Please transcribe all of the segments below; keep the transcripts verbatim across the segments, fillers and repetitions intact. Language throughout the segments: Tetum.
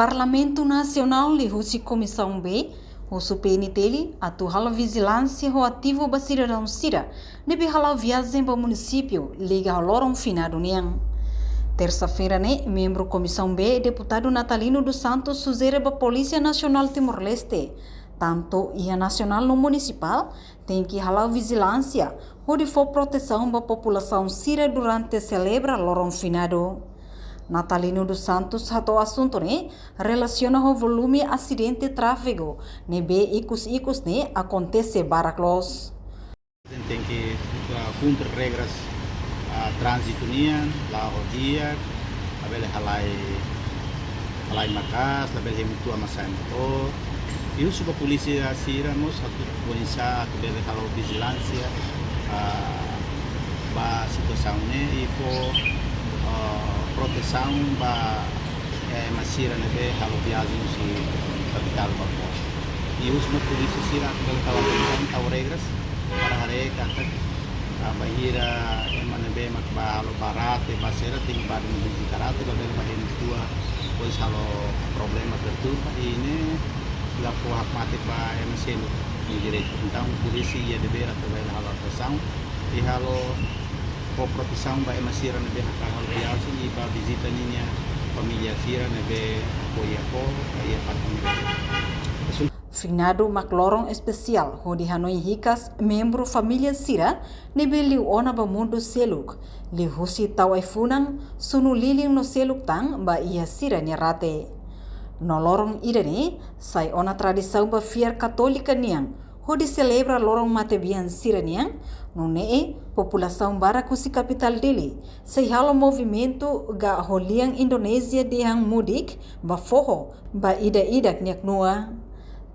Parlamentu Nasionál liuhusi Komisaun B husu P N T L atu halo vijilánsia ho ativu ba sidadaun sira ne'ebé hala'o viajen ba munisípiu liga ho loron finadu nian. Tersa-feira ne'e, membru Komisaun B, Deputadu Natalino dos Santos, sujere ba Polísia Nasionál Timor-Leste, tantu iha nasionál no munisipál, tenke hala'o vijilánsia hodi fó protesaun ba populasaun sira durante selebra loron finadu. Natalino dos Santos hato'o asuntu ne'e relasiona ho volume asidente tráfegu ne'ebé ikus-ikus ne'e akontese barak loos. Tenke, ah, kumpre regras, ah, tránzitu nian, la'o di'ak, labele halai, halai maka'as, labele hemu tua mak sa'e motór. I husu ba polísia sira mós atu foin-sa'e atu bele halo vijilánsia, ah, ba situasaun ne'e i fó, ah, protesaun ba, eh, ema sira ne'ebé halo viajen husi kapitál ba fora. I husu ba polísia sira atu bele halo atensaun, tau regras para haree katak, ah, bainhira ema ne'ebé mak bá halo bá rate, bá sira tenke bá duni husi karate, labele bá hemu tua, depois halo problema, perturba, i ne'e la fó hakmatek ba ema seluk nia direitu. Entaun, polísia iha devér atu bele halo atuasaun i halo fó protesaun ba ema sira ne'ebé hakarak halo viajen i bá vizita ninia família sira ne'ebé apoia fó, iha fatin ne'ebé. Finadu mak loron espesiál hodi hanoin hikas membru família sira ne'ebé liu ona ba mundu seluk, liuhusi tau ai-funan, sunu lilin no seluk tan ba iha sira-nia rate. No loron ida-ne'e sai ona tradisaun ba fiar katólika nian, hodi selebra loron matebian sira-nian, nune'e populasaun barak husi kapitál Dili sei halo movimentu ka ho lian Indonézia dehan mudik ba foho ba ida-idak nia knua.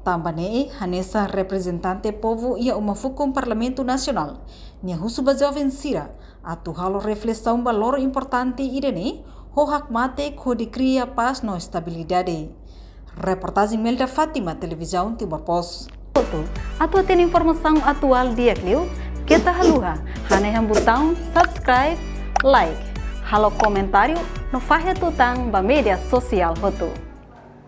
Tanba ne'e, hanesan reprezentante povu iha Uma Fukun Parlamentu Nasionál, nia husu ba joven sira atu halo reflesaun ba loron importante ida-ne'e, ho hakmatek hodi kria pás no estabilidade. Reportajen Melda Fátima, Televizaun Timor Post. Hotu, atu hatene informasaun atuál di'ak liu, keta haluha hanehan butaun subscribe, like, halo komentáriu no fahe tutan ba média sosiál hotu.